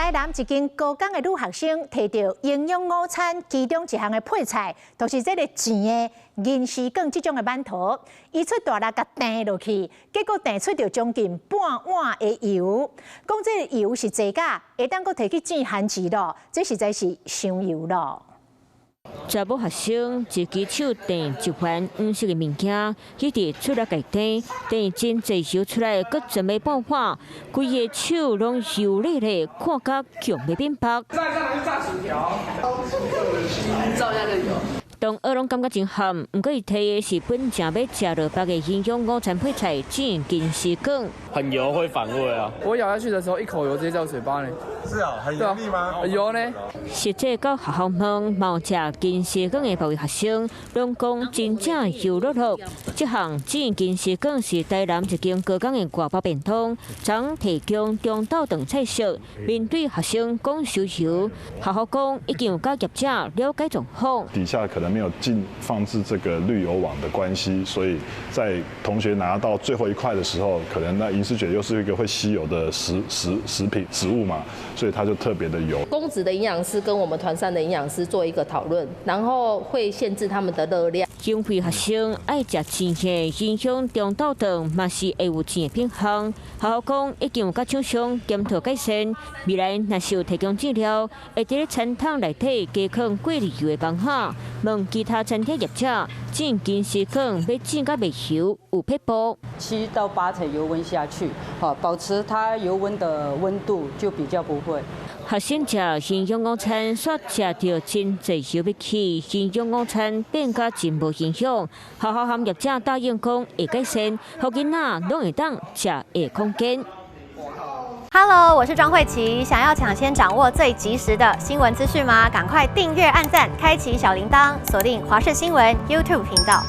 台南一間高工的女學生提著營養午餐，其中一項的配菜，就是這个煎的銀絲卷這種的饅頭，伊出大力共爿落去，結果爿出著將近半碗的油。講這个油是濟甲，會當閣提去煎番薯囉，這實在是傷油囉。查某學生一支手爿一環黃色的物件，彼佇出來共爿，爿真濟油出來，閣準備半碗，規個手攏油膩膩，看甲強欲變白。炸炸炸薯條，照一下就有。同學攏感覺真譀，毋過伊提的是本正欲食落腹的營養午餐配菜煎銀絲卷。很油會反胃啊！我咬下去的時候，一口油直接在我嘴巴裡。是啊，很油膩嗎？油呢？實際到學校問，嘛有食銀絲卷的別位學生，攏講真正油漉漉。這項煎銀絲卷是台南一間高工的外包便當，昨提供中晝頓菜色。面對學生講傷油，學校講已經有佮業者了解狀況。底下可能沒有進放置這個濾油網的關係，所以在同學拿到最後一塊的時候，可能那銀絲卷又是一個會吸油的食品食物嘛，所以它就特別的油。公職的營養師跟我們團膳的營養師做一個討論，然後會限制他們的熱量。因為學生愛食煎的，影響中晝頓嘛是會有煎的品項。學校講已經有佮廠商檢討改善，未來若是有提供資料，會佇咧餐桶內底加放過濾油的放下。問其他餐廳業者，煎金絲卷欲煎甲袂油有撇步。7到8成油溫下去，好，保持它油溫的溫度就比較不會。學生食營養午餐，煞食著真濟油欲去，營養午餐變甲真無營養。學校和業者答應講會改善，予囡仔攏會當食會康健。 Hello，我是莊慧琪。想要搶先掌握最及時的新聞資訊嗎？趕快訂閱、按讚、開啟小鈴鐺，鎖定華視新聞 YouTube 頻道。